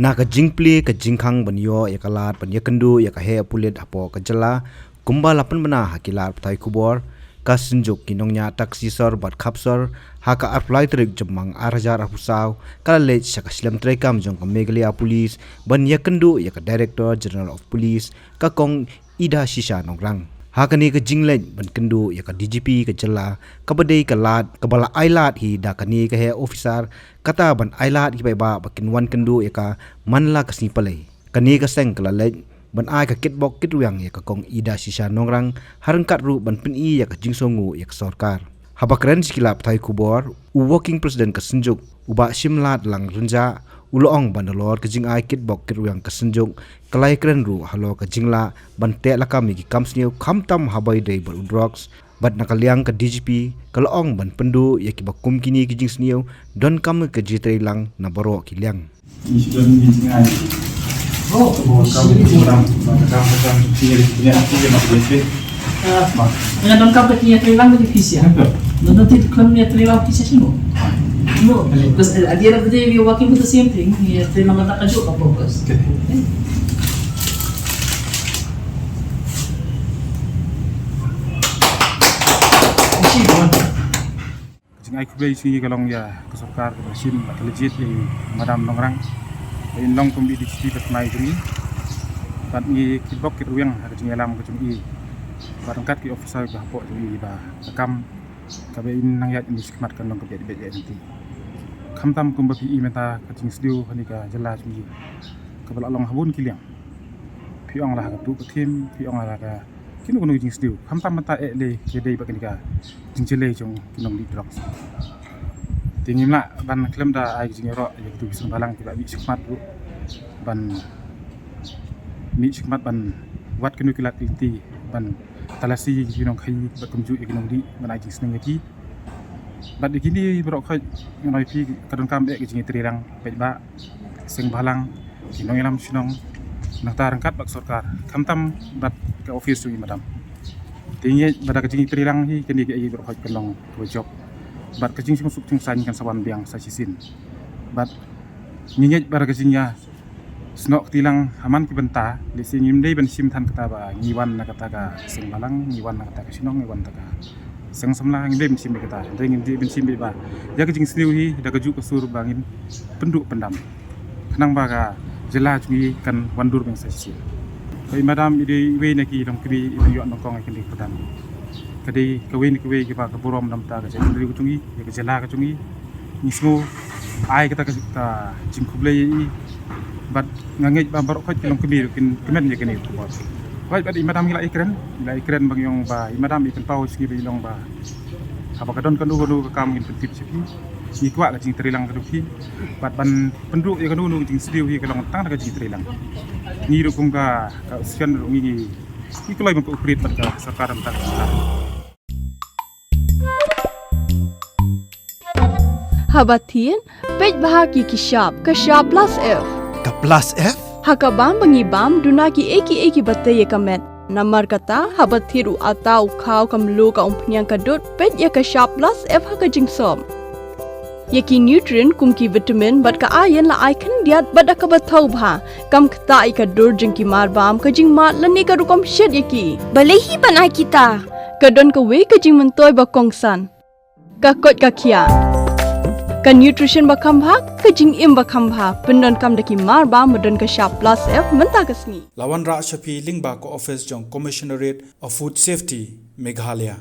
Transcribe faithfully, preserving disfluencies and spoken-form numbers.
Na ka jingplie ka jingkhang ban ïoh ïa ka lad ban ïakynduh ïa ka heh pulit hapoh ka jylla, kumba la pynbna ha ki lad pathai khubor, ka Synjuk ki nongñiah taxi sor bad khap sor ha ka arphew lai tarik Jymmang ar hajar arphew saw ka la leit sha ka shlem treikam jong ka Meghalaya Police ban ïakynduh ïa ka Director General of Police, ka Kong Idashisha Nongrang. Ha kane ka jingleit ban kynduh ïa ka D G P ka jylla, kaba dei ka lad kaba la ai lad hi da kane ka heh officer, kata ban ai lad ki paidbah ba kin wan kynduh ïa ka man la ka sngi Palei. Kane ka seng ka la leit ban ai ka kitbok kitrwiang ïa ka Kong Idashisha Nongrang, ha ryngkat ruh ban pyni ïa ka jingsngewnguh ïa ka sorkar. Haba kren sha ki lad pathai khubor, u Working President ka Synjuk, u Bah Shimladlang Rynjah, u la ong ba nalor ka jingai kitbok kitrwiang ka Synjuk, ka la ïakren ruh halor ka jinglah ban teh lakam ïa ki kam sniew, khamtam haba ïadei bad u drugs. Bad na ka liang ka D G P ka la ong ban pynduh ïa kiba kum kine ki jingsniew, donkam ka jingtreilang na baroh ki liang. Nga donkam ka jingtreilang bad ki pisa. Nga donkam ka jingtreilang bad ki pisa. Nga donkam ka jingtreilang bad ki pisa sino. No, because at the end of the day, we are working with the same thing. Ngi treilang bad ka juk ka purpose. Ka jingai khublei jong ngi ka long ïa ka sorkar kaba shim bad ka leit ïa i Madam Nongrang. Ba in long kum i D G P ba thymmai jong ngi. Bad ngi kitbok kitrwiang ha ka jingïalam ka jong i. Bad ryngkat ki officer ba hapoh jong i ba ka kam kaba in nang ïaid ïa ngi shakhmat kan long kaba ïaid beit ïaid lynti. Khamtam kumba phi i mynta ka jingsniew ha kane ka jylla jong ngi kaba la long ha bun ki liang. Phi ong la ha ka duh ka thim, phi ong la ha ka kino kino ki jingsniew. Khamtam mynta eh lei ki dei bad kane ka jingjyllei jong ki nongdih drugs. Te ngim lah ban khlem da ai ka jingïaroh ïa kito ki seng bhalang kiba mih shakhmat ruh ban mih shakhmat ban wad kino ki lad ki lynti ban talasi ïa ki nongkhaii bad kumjuh ïa ki nongdih ban ai jingsneng ïa ki. Bad ïa kine baroh khoit ngan ong ïa phi ka donkam eh ka jingïatreilang paidbah, seng bhalang, ki nongïalam shnong, nangta ryngkat bad sorkar, khamtam bad ka office jong i Madam. Te ngi ngeit ba da ka jingïatreilang hi kane kaei baroh khoit kan long kaba jop. Bad ka jingsuk jingsaiñ kan sa wan biang sa shisien. Bad ngi ngeit ba da ka jingïa snoh kti lang ha man ki bynta, lehse ngim dei ban shim than kata ba ngi wan na kata ka seng bhalang, ngi wan na kata ka shnong, ngi wan na kata ka seng samla, ngim dei ban shim beit kata. Hynrei ngim dei ban shim beit ba ïa ka jingsniew hi da kajuh ka sur ba ngin pynduh pyndam, khnang ba ka jylla jong ngi kan wan dur biang sa shisien. Ka i Madam i dei iwei na ki longkmie iba ïoh nyngkong ïa kane ka kyrdan. Ka dei kawei na kawei kaba ka burom namar ka jaitbynriew ka jong ngi, ïa ka jylla ka jong ngi. Ngi sngew ai kata ka, ka jingkhublei ïa i. Bad nga ngeit ba baroh khoit ki longkmie ruh kin kmen ïa kane ka khubor. Hooid, bad i Madam ngi la ïakren, ngi la ïakren ba ngi ong ba i Madam i pynpaw sha ngi ba i long ba haba ka don kano kano ka kam ngin pyntip sha phi. Ngi kwah ka jingtreilang ka jong phi. Bad ban pynduh ïa kano kano ka jingsniew hi ka long tang da ka jingtreilang. Ngi ruh kum ka, ka association ruh ngi, ngi, ngi kloi ban cooperate bad ka sorkar, bad ka sorkar. Haba thied, peit bha ïa ki shap, ka shap plus F. Ka plus F? Ha ka bam ba ngi bam, duna kiei kiei kiba tei ïa ka met. Namar kata, haba thied u atta, u khaw, ka mluh, ka umphniang, ka dud, peit ïa ka shap plus F ha ka jingsop. Ïa ki nutrient kum ki vitamin bad ka iron la ai khyndiat bad da kaba thaw bha. Kam ktah ïa ka dur jong ki marbam, ka jingmad lane ka rukom shet ïa ki. Balei hi ban ai kita? Ka don kawei ka jingmyntoi ba kongsan. Ka koit ka khiah. Ka nutrition ba kham bha, ka jingim ba kham bha, pyndonkam da ki marbam ba don ka shap plus F mynta ka sngi. La wanrah sha phi lyngba ka office jong Commissionerate of Food Safety, Meghalaya.